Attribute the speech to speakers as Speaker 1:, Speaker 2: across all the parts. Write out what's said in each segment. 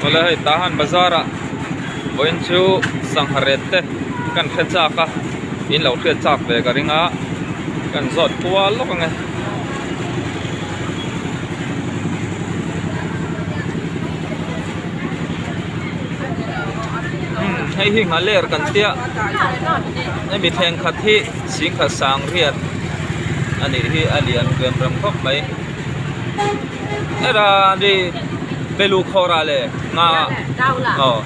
Speaker 1: Awle hei Tahan bazar ah vawiin chu sangha ret te kan hre chak a in lo hriat chak ve ka ring a kan zawt kual lawk ang e. Hei hi nghaler kan tia hemi thleng khat hi singkhat sang riat a nih hi a lian rem rem khawp mai heta ni belu khawr ah leh nga aw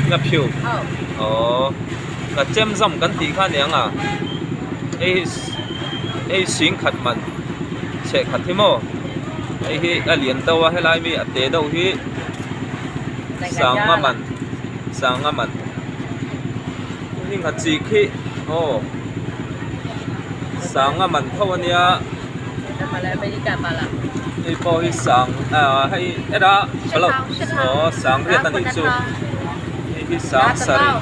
Speaker 1: nga phiu aw nga chem zam kan tih kha aniang a hei hi hei singkhat man chheh khat hi maw hei hi a lian deuh a helai mi a te deuh hi sanga man sanga man hei ngha chik hi aw sanga man tho ania hei pawh hi sang ah hei heta aw sang riat anih chu hei hi sang sarih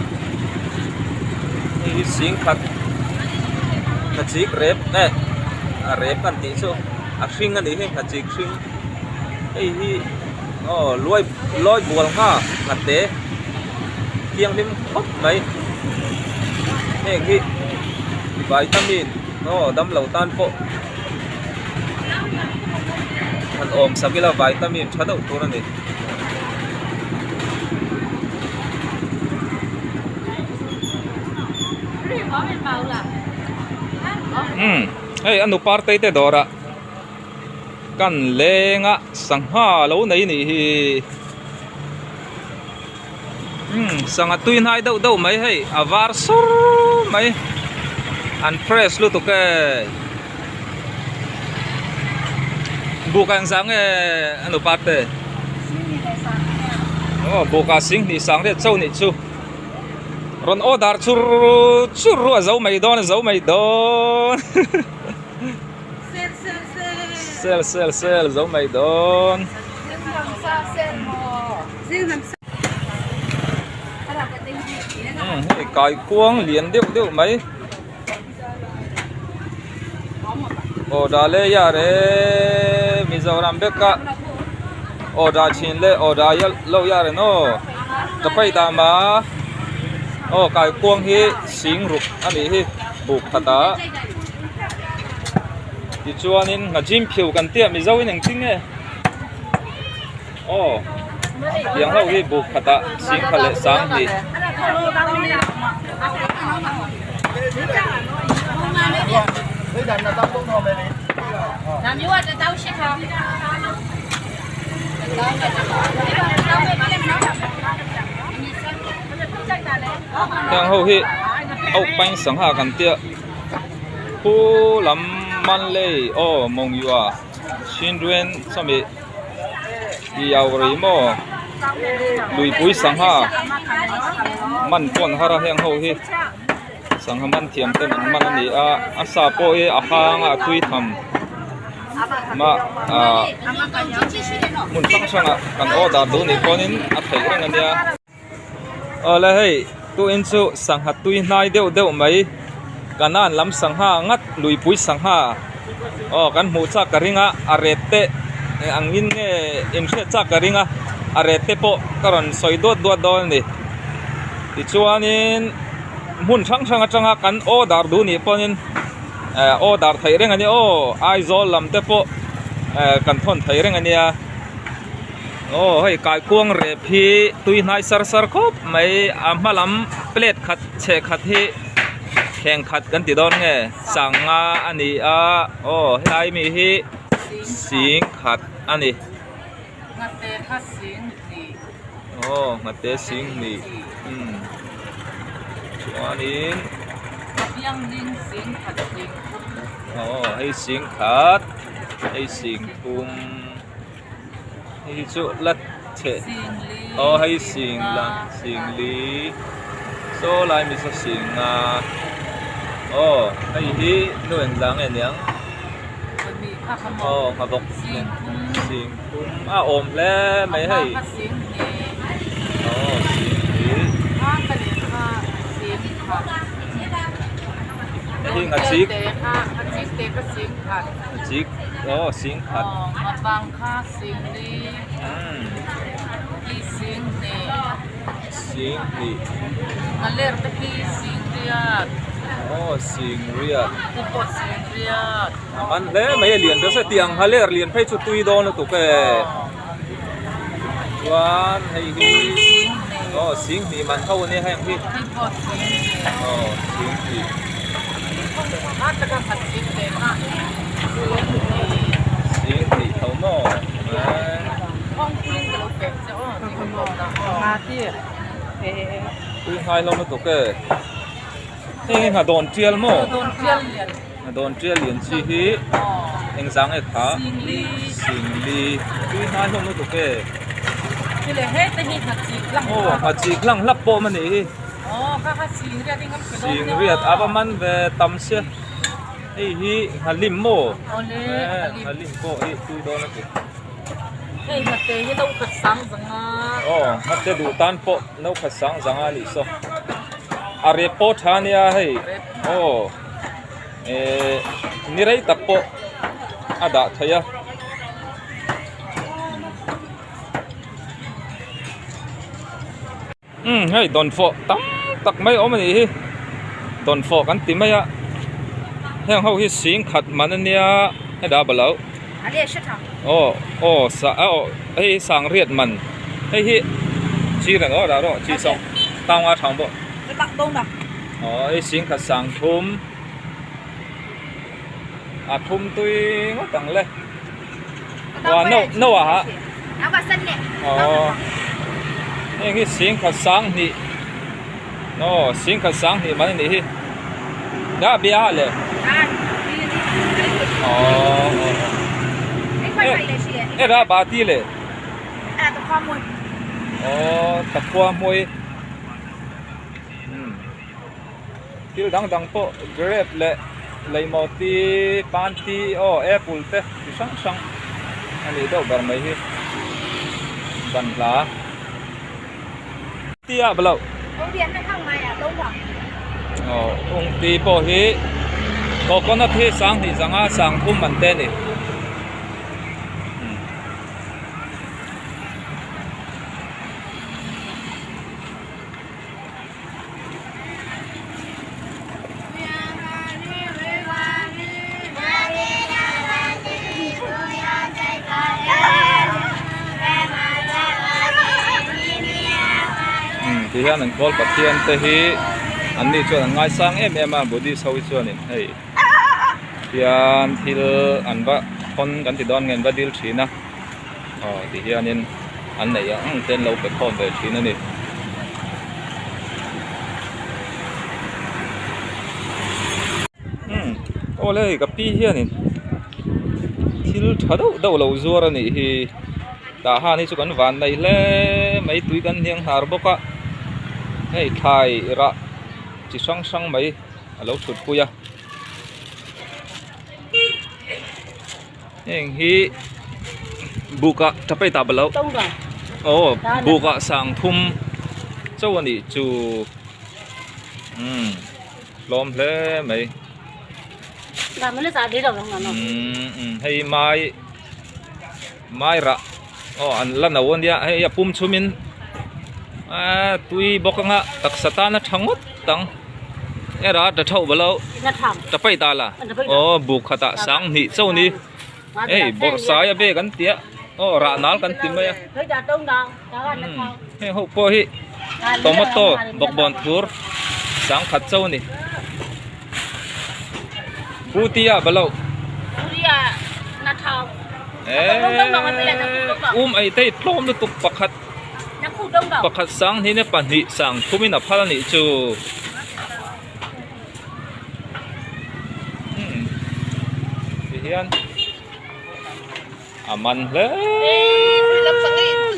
Speaker 1: hei hi singkhat ngha chik rep eh a rep kan tih chu a hring anih hi ngha chik hring hei hi aw luai lawi bual ngha nghate thianghlim khawp mai heng hi vitamin aw damlo tan pawh han awm sak ila vitamin tha deuh tur a ni. Umm hei a nu partei te dawrah kan leng a sangha lo nei nih hi umm sangha tui hnai deuh deuh mai hei a var sur mai an fresh lutuk e buk ah engzah nge a nu parte aw buk ah sing hnih sang riat chauh nih chu rawn order chur chur a zo mai dawn a zo mai dawn. Sel sel sel zo mai dawn. Hei kaikuang lian deuh deuh mai. Aw dah le ya re Mizoram bek a aw dah thin le aw dah lo ya re no ka pai dah ma aw kaikuang hi sing ruk a nih hi buk khat ah. Tichuanin nga gym phiu kan tia Mizo in engtin nge aw tiang ho hi buk khatah singkhat leh sang hnih. Heng ho hi auh pain sangha kan tia. Khu lam Manley aw Mawngyiwa Chinruen sawmi Iau rei maw Luipui sangha man pawn har a heng ho hi sangha man thiam ten an man a ni a a sa pawh hi a hang a a tui tham mah ah hmun hrang hrang ah kan order duh nih pawhin a theih reng a nia. Awle hei tuin chu sangha tui hnai deuh deuh mai kanan lam sangha ngat luipui sangha aw kan hmuh chak ka ring a a ret te ang in nge inhriat chak ka ring a a ret te pawh ka rawn sawi duat duat dawn a ni tichuanin hmun hrang hrang atanga kan order duh nih pawhin eh order theih reng a nia aw Aizawl lam te pawh eh kan thawn thei reng a nia. Aw hei kaikuang rep hi tui hnai sar sar khawp mai a hma lam plate khat chheh khat hi thleng khat kan ti dawn nge sangha a ni a aw helai mi hi sing khat a ni aw nghate sing hnih umm chuanin aw hei sing khat hei sing thum. Hei chu la chhe aw hei sing la sing li saw lai mi saw sing nga aw hei hi nu engzah nge niang aw ngha bawk sing thum a awm hle mai hei aw sing li hei hi ngha chik ngha chik. aw sing khat.
Speaker 2: Aw nghabang kha sing li.
Speaker 1: Umm.
Speaker 2: Hi sing hnih.
Speaker 1: Sing hnih.
Speaker 2: Nghaler te khi sing riat.
Speaker 1: Aw sing riat.
Speaker 2: Ti pawh sing riat.
Speaker 1: A man hle mai a lian deuh tiang nghaler lian phei chu tui dawn lutuk e. Chuan hei hi aw sing hnih man ho ania heng hi.
Speaker 2: Ti pawh sing hnih.
Speaker 1: Aw sing hnih. Sing hnih tho maw tui ngai lo lutuk e heng hi ngha dawn tial maw ngha dawn tial lian chi hi eng zang nge kha sing li tui ngai hlawm lutuk e aw ngha chik hlang hlap pawh a nih hi. Sing riat a va man ve tam sia hei hi nghalim maw nghalim pawh hi tui dawn a ti aw nghate duh tan pawh no khat sang zanga a nih saw a rep pawh tha ania hei aw eh ni rei tak pawh a dah theih a. Umm hei dawnfawh tam tak mai a awm a nih hi dawnfawh kan ti mai a heng ho hi sing khat man a nia heta balo aw aw sa aw hei hi sang riat man hei hi chi reng aw dah rawh chi sawng tang a thang bawk aw hei sing khat sang thum a thum tui ngawt ang le. Wa no no ah ha aw heng hi sing khat sang hnih aw sing khat sang hnih man anih hi dah bia ah le aw e ra ba ti le aw takhua hmui Thil dang dang pawh grape leh leimaw te pan te aw apple te chi hrang hrang a nih deuh ber mai hi ban hla ti a balo aw ung ti pawh hi coconut hi sanghnih zanga sangthum an te a ni. Ti hian an kawl pathian te hi an ni chuan an ngaisang em em a buddhist ho hi chuanin hei hian thil an va hawn kan ti dawn nge an va dil thin a aw ti hianin an neih ang ang te an lo pe khawm ve thin a ni. Umm aw le hei ka pi hianin thil tha deuh deuh lo zuar a nih hi tah han hi chu kan van nei hle mai tui kan hniang hnar bawk a hei thlai rah chi hrang hrang mai a lo thut pui a. Heng hi bukah tha pei ta balo aw bukah sang thum chauh a nih chu umm hlawm hle mai umm hei mai mai rah aw an la no ania hei a pum chhumin aaa tui bawk anga taksa tana tha ngawt ang era ta thauh balo ta paih ta la aw buk khatah sang hnih chauh ni hei bawrhsai a bag an tia aw rah nal kan ti mai a heng ho pawh hi tomato bawkbawn thur sang khat chauh a ni putia balo eee um ei te tlawm lutuk pakhat. Pakhat sang hnih nia pahnih sang thumin a phal a nih chu. Umm ti hian a man hle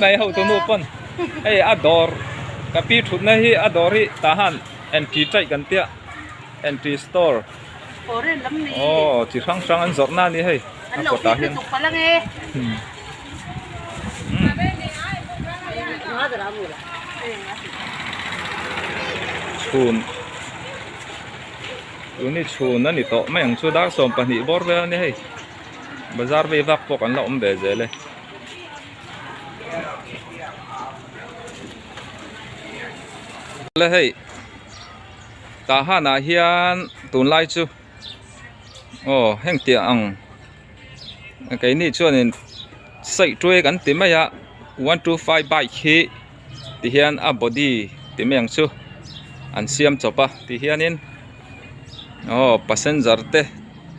Speaker 1: mai ho tu nu pawn hei a dawr ka pi thutna hi a dawr hi tah han entry taih kan tia entry store aw chi hrang hrang an zawrhna a ni hei a kawtah hian. Chhun tun hi chhun a ni tawh mai ang chu dar 12 bawr vel a ni hei. Bazar vei vak pawh kan la awm ve zel e. Le hei tah hanah hian tunlai chu aw heng tiang ang keini chuanin saihtuai kan ti mai a 125 bike hi tihian a body ti mai ang chu an siam chawp a tihianin aw passenger te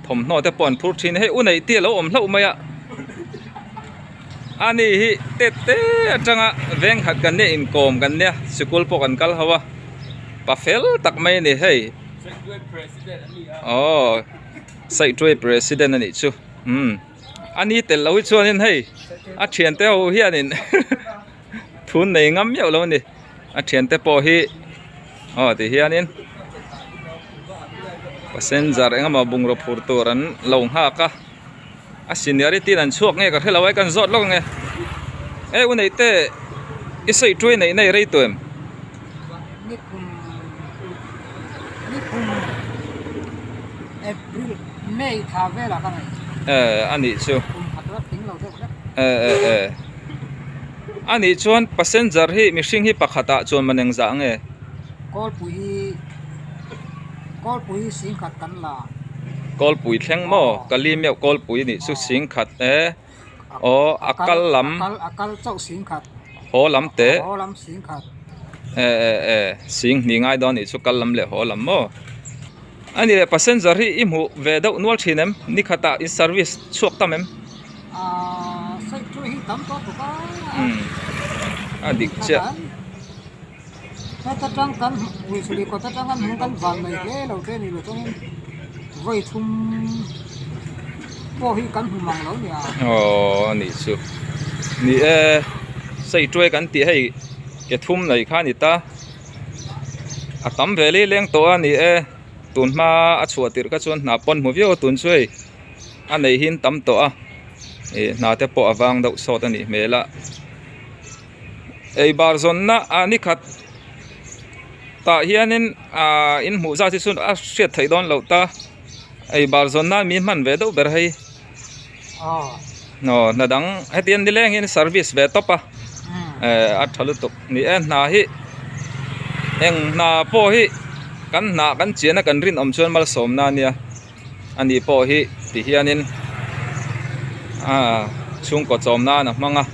Speaker 1: thawmhnaw te pawh an phur thin a hei u neih te a lo awm hlauh mai a ani hi tet te atanga veng khat kan nia inkawm kan nia sikul pawh kan kal ho a pa fel tak mai a ni hei aw saihtuai president a nih chu umm ani tel lo hi chuanin hei a thiante ho hianin thun nei ngam miauh lo a ni a thiante pawh hi aw ti hianin passenger engemaw bungraw phur tur an lo nghak a a seniority in an chhuak nge ka hrelo a kan zawt lawk ange e u neih te i sawi ṭuai neih na i rei tawh em? E a nih chu e e e a nih chuan passenger hi mihring hi pakhat ah chuan man engzah nge?
Speaker 3: Kawlpui hi Kawlpui hi singkhat kan la.
Speaker 1: Kawlpui thleng maw? Ka li meuh kawlpui nih chu singkhat e. Aw a kal lam.
Speaker 3: A kal chauh singkhat.
Speaker 1: Haw lam teh.
Speaker 3: Haw lam singkhat.
Speaker 1: E e e sing hnih ngai dawn nih chu kal lam leh haw lam maw? A ni leh passenger hi i hmuh ve deuh nual thin em? Ni khatah in service chhuak tam em?
Speaker 3: Aaa sawi chu hi tam tawh tuk a.
Speaker 1: Umm a dik chiah.
Speaker 3: Heta tang kan Uisuli kawt atanga hming kan van mai hle lo te ni lo chuangin vawi thum pawh hi kan hmu mang lo nia.
Speaker 1: Aw a nih chu. Ni e saituai kan tih hei ke thum nei kha a ni ta. A tam ve li leng tawh a ni e tun hma a chhuah tirh kha chuan hna pawn hmu viau a tun chu hei a nei hi an tam tawh a ih hna te pawh a vang deuh sawt a nih hmel a. Ei bar zawnna ah ni khat tah hianin ah in hmuh zat hi chu a hriat theih dawn loh ta ei bar zawnna mi hman ve deuh ber hei aw hna dang heti an nileng hian service ve tawp a eh a tha lutuk ni e hna hi eng hna pawh hi kan hna kan chian a kan rinawm chuan malsawmna a nia. Ani pawh hi ti hianin aaa chhungkaw chawm nan a hmang a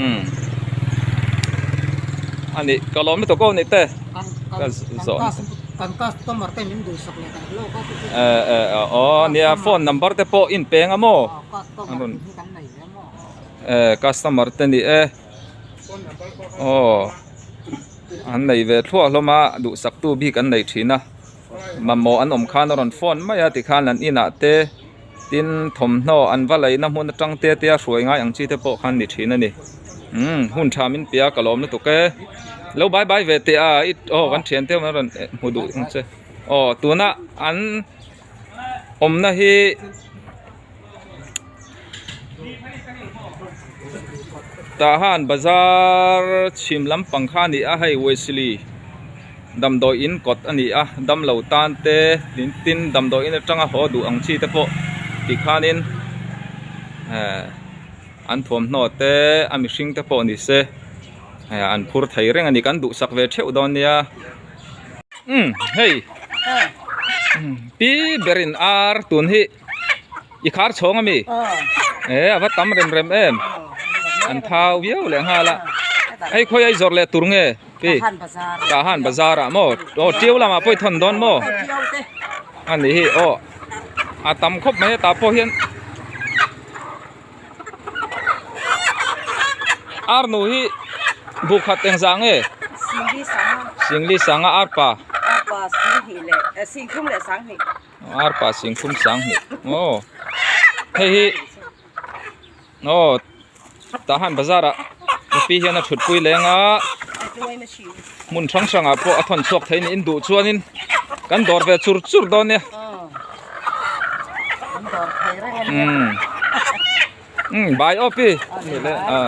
Speaker 1: umm a nih ka lawm lutuk aw ni te ka zawh eh eh aw nia phone number te pawh in peng a maw eh customer te ni e aw an nei ve thluah hlawm a duhsak tu bik an nei thin a. Mamawh an awm khan a rawn phone mai a tikhan an inah te tin thawmhnaw an va laihna hmun atang te te a hruai ngai ang chi te pawh khan ni thin a ni umm hun tha min pe a ka lawm lutuk e lo bye bye ve teh a i aw kan thian te an rawn hmu duh ang che aw tuna an awmna hi. Tah han bazar chhim lampang kha a ni a hei Wesley damdawi in kawt a ni a damlo tan te tin tin damdawi in atanga haw duh ang chi te pawh ti khanin ehh an thuamhnaw te a mihring te pawh ni se eh an phur thei reng a ni kan duhsak ve theuh dawn nia umm hei pi berin ar tun hi. I khar chhawng ami? E a va tam rem rem em. An thau viau leh nghal a. Hei khawi ai zawrh leh tur nge? Pi. Tahan bazar ah maw? Aw tiu lamah pawh i thawn dawn maw? A ni hi aw. A tam khawp mai hetah pawh hian Arnu hi bu khat engzah nge? Singli sanga arpa.
Speaker 2: Arpa singli leh singthum leh sanghnih.
Speaker 1: Arpa singthum sanghnih aw hei hi aw tah han bazar ah mipi hian a thut pui leng a hmun hrang hrang ah pawh a thawn chhuak thei niin duh chuanin kan dawr ve chur chur dawn nia umm umm bai aw pi a.